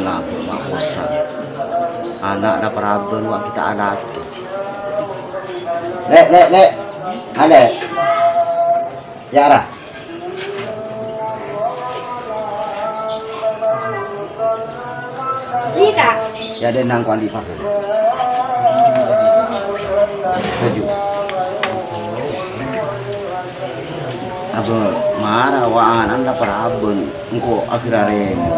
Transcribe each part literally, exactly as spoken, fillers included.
Ampon, ma' posan. Ana' la parabân wa' ghi' ta' alakè. Lè', Lè', Lè'. Alè'. Yâ, ra. Iyâ, Kak. Yâ, dâ' nang ko' andi' pa. Toju'. Abâ, mara wa' ana'na parabân, engko' aghâr arèmo.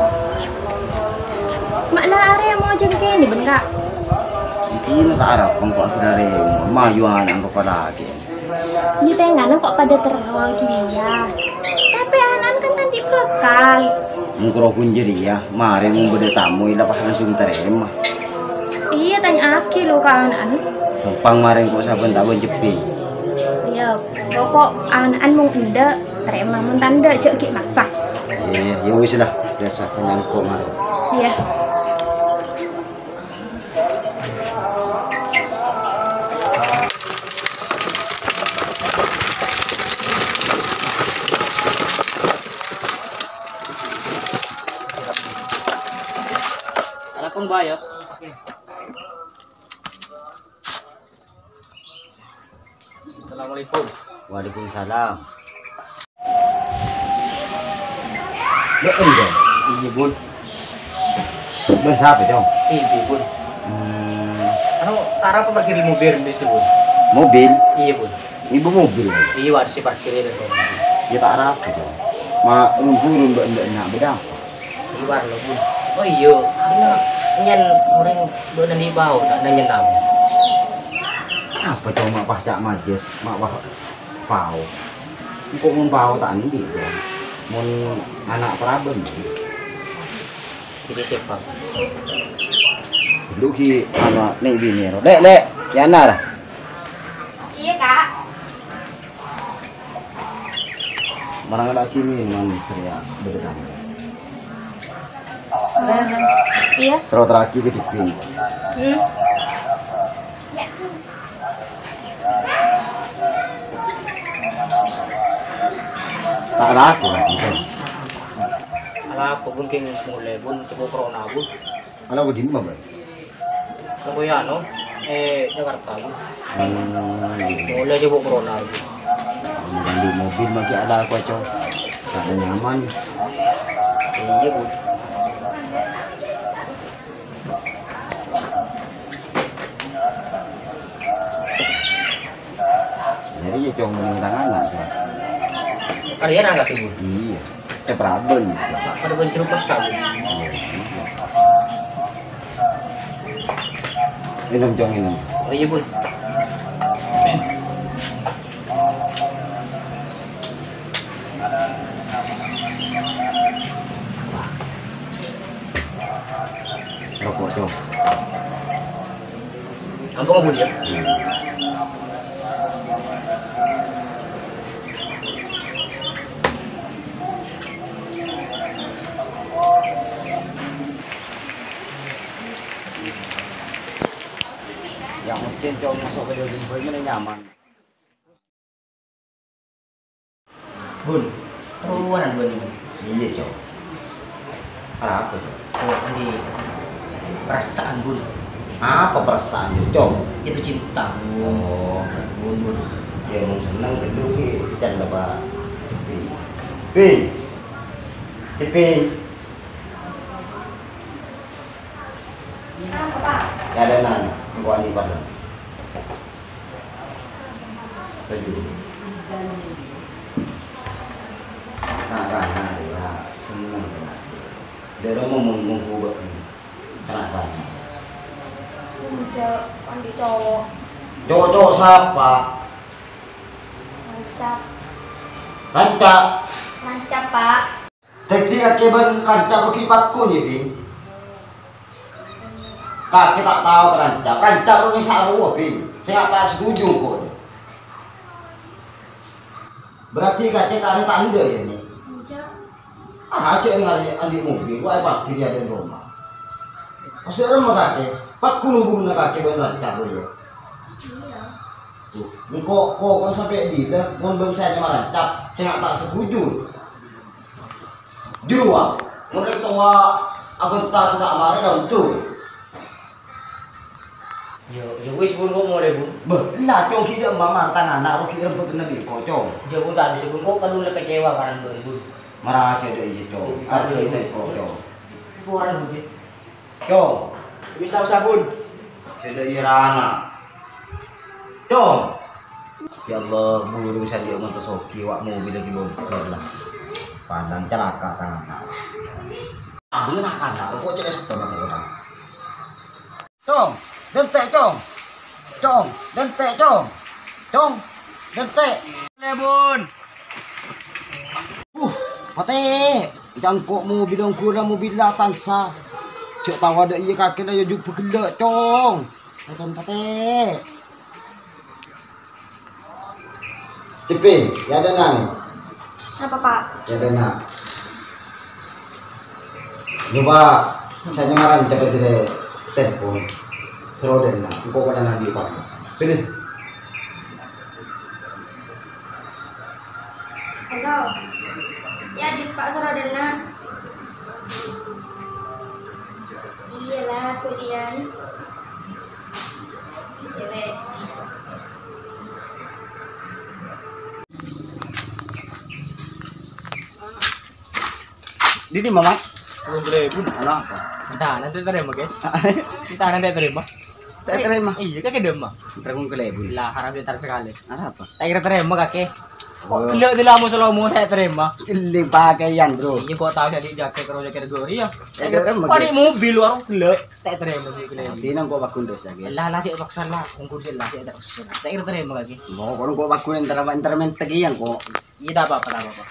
Ma' la arèmo jhâ' kènè, bân, Kak? Engkèna ta' arapa engko' aghâr arèmo, mayu ana'na ropa lakè. Iyâ, tèngana kok padâ terro kèya. Tapè ana'na kan ta' andi' bhâkal. Mon karo ghun jârèya, marè mon bâdâ tamoy la pas langsung tarèma. Iyâ, tanya'aghi lo ka ana'na. Ghâmpang marè engko' sabân ta' bân cebbhi. Iyâ, pokok ana'na mon endâ', tarèma, mon ta' endâ', jhâ' ghi' maksa. Iyâ, iyâ, yâ wis la, biyasa panyangko' marè. Iyâ. Assalamualaikum, Mbak, ya. Assalamualaikum. Waalaikumsalam. Mbak, enggak? Iyâ, Bun. Bân sapa, Cong? Iyâ, Bun. Hmm. Anu, ta' arapa parkir mobil di sini, Bun? Mobil? Iyâ, Bun. Ibu mobil? Iyâ, Bun, sè parkir itu. Yâ, ta' arapa, Cong. Ma' buru-buru, Mbak, enggak enak, bâdâ apa? Di warung, Bun. Oh iyâ, ina nyèn orèng bâ'na andi' pao, ta' nanya tamu. Apa coma pas ca'na majâs, ma' pas pao? Engko' mon pao ta' andi', Bun. Mon ana' parabân, Bun. Jadi siapa? Dulu ki ana' nè' binè ro. Lè', Lè', Yana ra. Iyâ, Kak. Marang lagi nih, man, Sri, ya, bener kan? Iyâ. Sero teragi ke dipin. Hmm. Iyâ. Ta' laku, kan? Laku, Bun, kèng mulai, Bun, coba corona, Bun. Ala budi ma, Bang? Aku ya, anu, eh, Jakarta, Bu. Hmm, iya. Mulai sibuk corona, Bu. Ganti mobil ma' ghi' ala aku, Cong. Kada nyaman. Iya, Bu. Jadi ya cong mending tangan lah, Cong. Kalian angkat ibu? Iya, sepraben. Pada mencurupes kamu. Iya, iya. Minum, Cong, minum. Oh, iya, Bun. Rokok, Cong. Ampun, Bun, ya. Yang mungkin, Cong, masuk ke dalam rumah ini nyaman. Bun, karowanan, Bun, ini. Iya, Cong. Ada apa, Cong? Oh, ini perasaan, Bun. Apa perasaan, Cong? Itu cinta, Bun. Oh, Bun, Bun. Ya, mau seneng, kedua, Ki. Can, Bapak. Cepi. Cepi. Cepi. Kenapa, Pak? Ya, ada nanya. Engkau andi' pardon. Setuju. Nah, nah, nah, ya. Seneng, seneng. Dia lo mau mengkumpul. Kenapa? Enggak, andi' cowok. Cowok-cowok siapa? Rancap. Rancap? Rancap, Pak. Dhâddhi kakè bân Rancap rugi pakkun, yâ, Bing? Kakè ta' tao ka Rancap. Rancap rowa neng sarowa, Bing. Sènga' ta' setuju engko'. Berarti kakè karè ta' endâ', yâ, Bing? Enjâ'. Ah, aja' ngarè andi' mobil, wae parkir yâ, bân roma. Maksud roma kakè, pakkun hubunganna kakè bân Rancap, yâ? Iyâ. Tuh, engko' pokokna sampè' dhila, mon bângsa nyama Rancap, sènga' ta' setuju. Juru, Wak. Mon rèng towa Abâ' ta' ta' marè, Bun. Yo, yo wis, Bun, kok molè, Bun. Bâh, la, Cong, ghi' dâ' emma' marè tang ana' rogi rembhâghânna bi' engko', Cong. Yo, Bun, ta' bisa, Bun, kok kalu la kecewa marèn, Bun. Mara jhâ' dâ' iyâ, Cong. Arghâi sèngko', Cong. Apa orèng, Bun? Cong. Wis, ta' osa, Bun. Jhâ' dâ' iyâ rana. Cong. Ya Allah, buru saja mon ta' sogi, wa' mobil lagi bocor la. Pandang calaka' tang ana'. Aduh, anak-anak, kok C S T mah orang. Cong, dântè', Cong. Cong, dântè', Cong. Cong, dântè'. Lè, Bun. Uh, patè'. Jhâ' engko' mobil ongghu la mobil la tansa. Jhâ' tao adâ' iyâ kakè la, yâ jhâ' bâghellâ', Cong. Èton patè'. Cepi, ya ada nani. Apa, Pak? Ya ada nak. Coba saya nyamaran coba jadi telepon. Seroden nak, engkau pada nanti Pak. Pilih. Halo. Ya, di Pak Seroden nak. Iyalah, kuliah. Ya wes. Dini, Mamat. Telung puluh ribu. Ana apa? Entah, nanti terima, guys. Entah, nanti terima. Tak terima. Iya, kakek dema. Telung puluh ribu. Lah, harap dia tarik sekali. Ada apa? Tak kira terima, kakek. Kok gelek di lamu selomo tak terima? Cili pakaian, bro. Iya, kok tahu jadi jaket, kalau jaket gori ya. Eh, terima, kok di guys. Mobil, warung gelek. Tak terima sih, gelek. Tapi nang kok bagus dosa, guys. Lah, lah, sih, paksa lah. Ungkur dia lah, sih, tak paksa. Tak kira terima lagi. Mau, kalau kok bagus, ntar, ntar mentek iya, kok. Iya, tak apa-apa, tak apa-apa.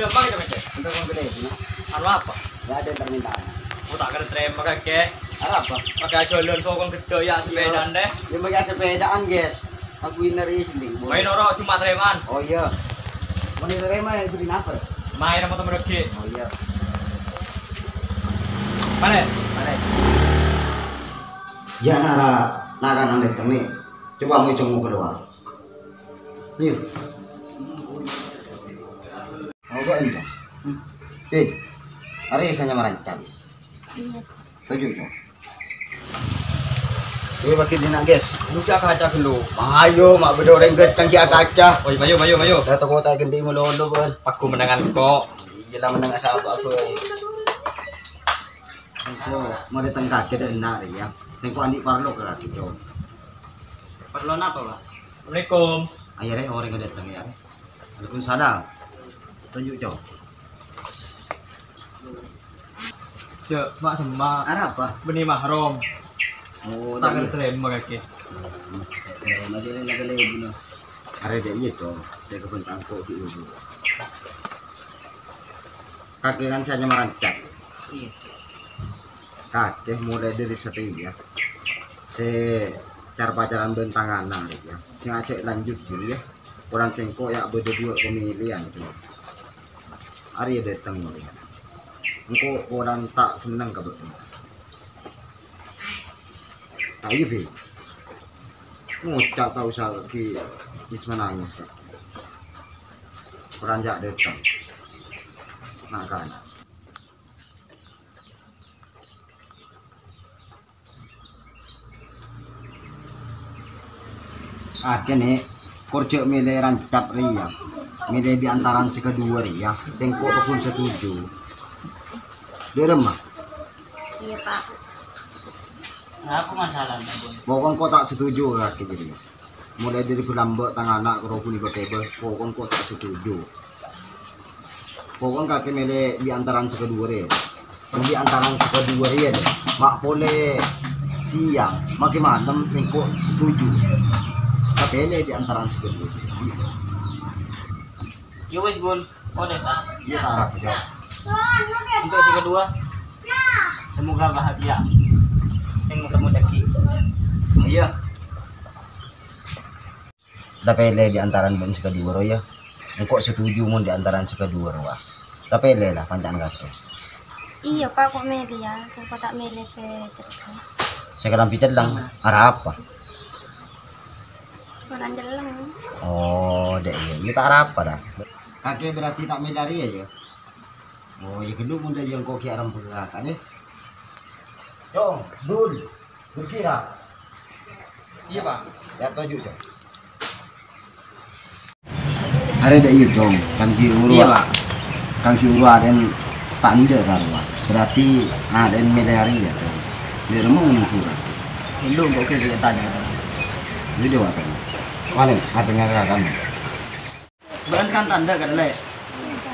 Udah, apa kita, Mas? Untuk membeli, ya. Anu apa? Nggak ada permintaan. Oh, tak kira terima, kakek. Ada apa? Pakai jalan sokong gede ya, sepedaan deh. Ya, pakai sepedaan, guys. Aku ini dari sini. Main ora cuma tereman. Oh, iya. Mau terima yang beli apa? Main sama temen lagi. Oh, iya. Mana? Mana? Ya, nara, nara nang datang nih. Coba mau cengok keluar. Ayo. Mau gua ini. Eh, hari saya merancang. Iya. Baju itu. Ini pakai dina, guys. Lu cak kaca dulu. Ayo, mak bedo rengget kan dia kaca. Oi, mayo, mayo, mayo. Dah toko tak ganti mulu lu, Bun. Aku menangan kok. Iya lah, menang asal apa aku. Aku mau datang kaki dan enak ya. Sengko andi parlo ke kaki, Cok. Parlo apa, Pak? Assalamualaikum. Ayo, Rek, orang yang datang ya. Waalaikumsalam. Tunjuk, Cok. Cok, mak semak. Ada apa? Beni mahram. Oh, tak iya. Ngerti terima kaki. Hmm, terima aja, ini lagi lagi, no. Ada dia, iya, Cok. Saya kebun tangkuk di ujung. Kaki kan saya nyamaran cat. Iya. Kakè mulai dari setia. Se car-pacaran bân tang ana' rè, ya. Sè ngajhâk lanjut dulu, ya. Koran sèngko' ya bâdâ dua pemilihan, cuma. Arèya dâteng mulai. Engko' koran ta' senneng ka bâ'na. Ayo, Bi. Ngoca' ta' osa ghi' wis manangis, Kak. Koran ya dâteng. Nah, kan. Akè, Nè', kor jhâ' mèlè rancap rèya. Mèlè di antaran sè kaduwâ rèya, sèngko' paggun setuju. Dâremma? Iya, Pak. Apa masalahnya, Bun? Pokokna engko' ta' setuju ka kakè jârèya. Mulai dari bulambâ' tang ana' karo bhunèka kèbâ, pokokna engko' ta' setuju. Pokokna kakè mèlè di antaran sè kaduwâ rè. Di antaran sè kaduwâ rè, ma' polè siang, ma' ghi' malem sèngko' setuju. Tapèlè di antaran sè kaduwâ rè. Ya wis, Bun. Kok desa? Iya, ta' arapa, Cok. Untuk sè kaduwâ, semoga bahagia. Yang ketemu lagi. Iya. Tapèlè di antaran bân sè kaduwâ rowa, ya. Engko' setuju mon di antaran sè kaduwâ rowa. Tapèlè la, panca'na kakè. Iya, Pak, kok mèlè, ya? Kok ta' mèlè sè celleng? Sè karambi celleng, arapa? Konan celleng. Oh, dek, iyâ. Iyâ ta' arapa, dah. Kakè berarti ta' mèlè arèya, yâ? Oh, iyâ, ghâllu mon dâ' iyâ engko' ghi' arembhâghâ kakè, nè. Cong, Dul, bergerak. Iyâ, Pak. Yâ, toju', Cong. Arèya dâ' iyâ, Cong. Kan si Urwa. Iyâ, Pak. Kan si Urwa adâ'na ta' endâ' ka rowa. Berarti adâ'na mèlè arèya, Cong. Dâ' remma mon sura. Ghâllu engko' ghi' tanya. Iyâ, dâ' apa? Malè, adâ' ngara kamu. Bâ'na kan tandhâ kan, Lè'?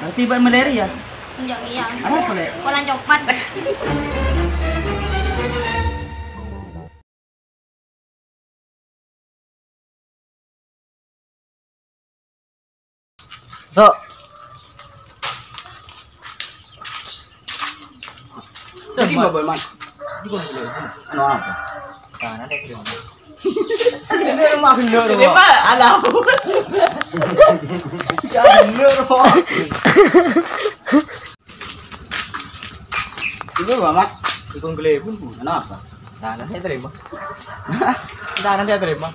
Berarti bâ'na mèlè arèya? Enjâ' kèya. Arapa, Lè'? Kolan coklat. Sok. Jadi, Mbak Boy, Mas. Anu apa? Kanan ya, Bro. Ini rumah gendut, Bro. Ini mah alam. Ya, gendut, Bro. Ini, Bang, Mas. Ikon gelebung, Bu. Kenapa? Nah, nanti saya terima. Nah, nanti saya terima.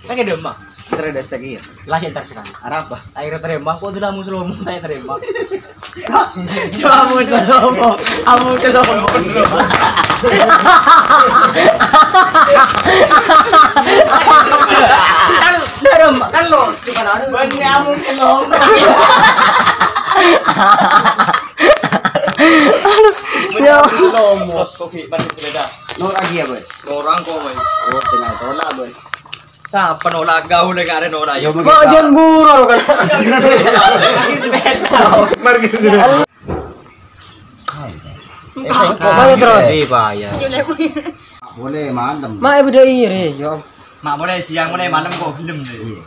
Saya ke Demak. Terus ada segi ya? Lah, ya, entar sekarang. Arapa? Akhirnya terima, kok dulu amu selama, saya terima. Coba amu selama, amu selama. Kan, kan lo, cuma ada. Bener, amu selama. Aduh, ya. Selama. Bos, kopi, pakai sepeda. Nolak lagi ya, Boy? Orang kok, Boy. Oh, cenah tolak, Boy. Sapa nolak gaul yang ada nolak ya? Kok jan buru kan? Lagi sepeda. Margi sudah. Ayo terus. Iya, Pak, ya. Boleh malam. Mak, ibu udah iri, yo. Mak, boleh siang, boleh malam kok gelem deh. Iya.